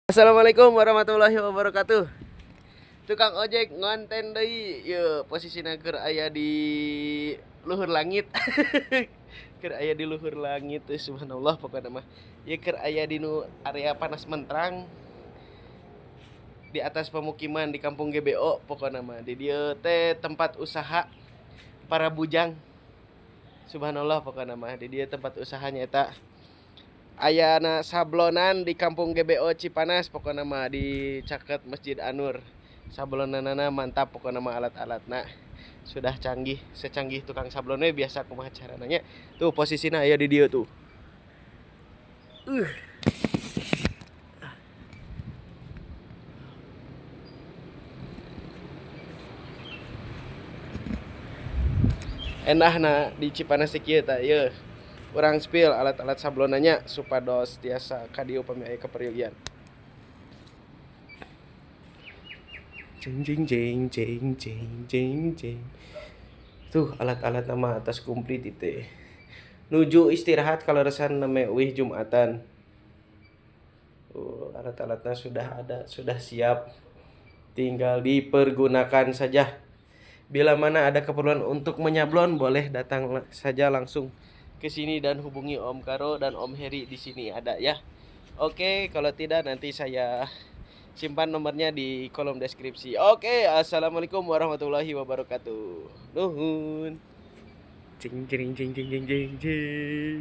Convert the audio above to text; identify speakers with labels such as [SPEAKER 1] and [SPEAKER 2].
[SPEAKER 1] Assalamualaikum warahmatullahi wabarakatuh. Tukang ojek ngonten deui. Yeuh, posisina keur aya di luhur langit. Keur aya di luhur langit teh, subhanallah pokona mah. Ieu keur aya di nu area panas menterang di atas pemukiman di kampung GBO pokona mah. Di dieu teh tempat usaha para bujang. Subhanallah pokona mah. Di dieu tempat usahanya eta ayana sablonan di kampung GBO Cipanas pokona mah, di caket Masjid An-Nur. Sablonanana mantap pokona mah, alat-alatna sudah canggih, secanggih tukang sablon we biasa kumaha carana nya. Tuh, posisina aya di dieu tuh. Endahna di Cipanas teh kieu tah ieu. Urang spill alat-alat sablonannya supados tiasa ka dieu upami aya keperyogian. Jeng jeng jeng jeng jeng jeng jeng. Tuh, alat-alat nama atas komplit itu. Nuju istirahat kaleresan name uih Jumatan. Alat-alatnya sudah ada, sudah siap. Tinggal dipergunakan saja. Bila mana ada keperluan untuk menyablon, boleh datang saja langsung ke sini dan hubungi Om Karo dan Om Heri, di sini ada ya. Oke, kalau tidak nanti saya simpan nomornya di kolom deskripsi. Oke, assalamualaikum warahmatullahi wabarakatuh. Nuhun. Cing cing cing cing cing cing cing.